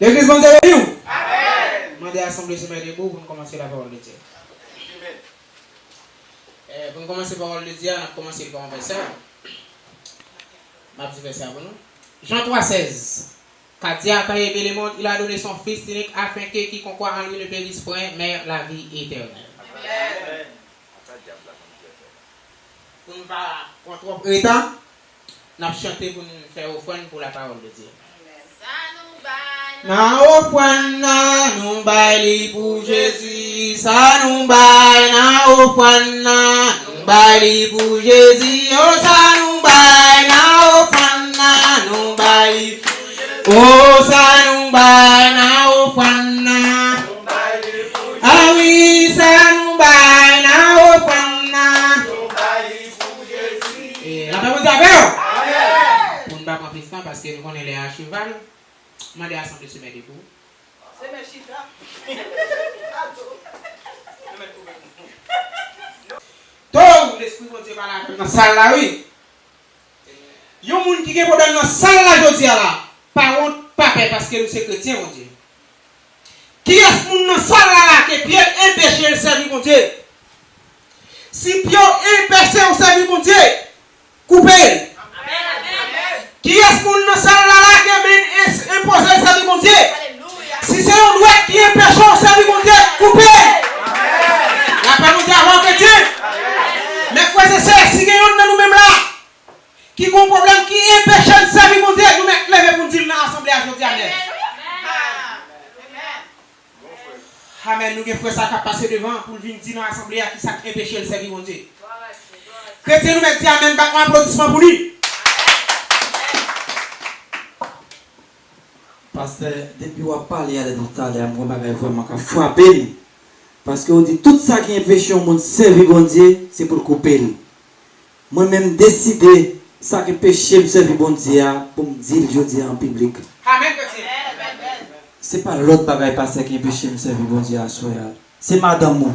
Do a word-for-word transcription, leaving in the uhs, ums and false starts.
Legliz, Bondye beni w. Amèn. Mande asanble sou men debou pou n kòmanse lapawòl de Dye. Eh, pou n kòmanse pawòl de Dye a, n ap kòmanse l pa yon vèsè. M ap di vèsè a pou nou. Jean trois seize. Car Dieu a tant aimé le monde, il a donné son Fils unique, afin que quiconque croit en lui ne périsse point, mais la vie éternelle. Amèn. Pou n pa pran twòp reta, n ap chante pou n fè ofrann pou lapawòl de Dye. Nan ofrann nan, nou bay li pou Jezi. Sa nou bay nan ofrann nan, nou bay li pou Jezi. O, sa nou bay nan ofrann nan, nou bay li pou Jezi. O, sa nou bay nan ofrann nan. A wi, sa nou bay nan ofrann nan. E, lapè Bondye avè w. Pou n pa pran plis tan, paske nou konnen lè a cheval, mande asanble sou men debou. Se men chita. Tou, Lespri Bondye pale avè m nan sal la, wi. Yon moun ki gen pwoblèm nan sal la jodi a la, pa wont, pa pè, paske nou se kretyen Bondye. Kiyès moun nan sal la la ke pye l enpeche l sèvi Bondye? Si pye w enpeche w sèvi Bondye, koupe l. Kiyès moun nan sal la la ke men l en- enpoze l sèvi Bondye? Si se yon dwèt ki enpeche w sèvi Bondye, koupe l. Lapè Bondye avè w, kretyen. Men frè e sè, si gen youn nan nou menm la ki gon pwoblèm ki enpeche n sèvi Bondye, nou mèt leve pou n di l nan asanble a jodi a nèt. Amèn. Nou gen frè sa k ap pase devan pou l vin di nan asanble a ki sa k enpeche l sèvi Bondye. Kretyen, nou mèt di amèn, bat yon aplodisman pou li. Pastè, depi w ap pale a depi talè a, m gen yon bagay vrèman k ap frape m. Paske w di tout sa ki enpeche yon moun sèvi Bondye, se pou l koupe l. Mwen menm m deside sa ki enpeche m sèvi Bondye a pou m di l jodi a an piblik. Amèn, kretyen. Se pa lòt bagay pastè ki enpeche m sèvi Bondye aswè a. Se madanm mwen.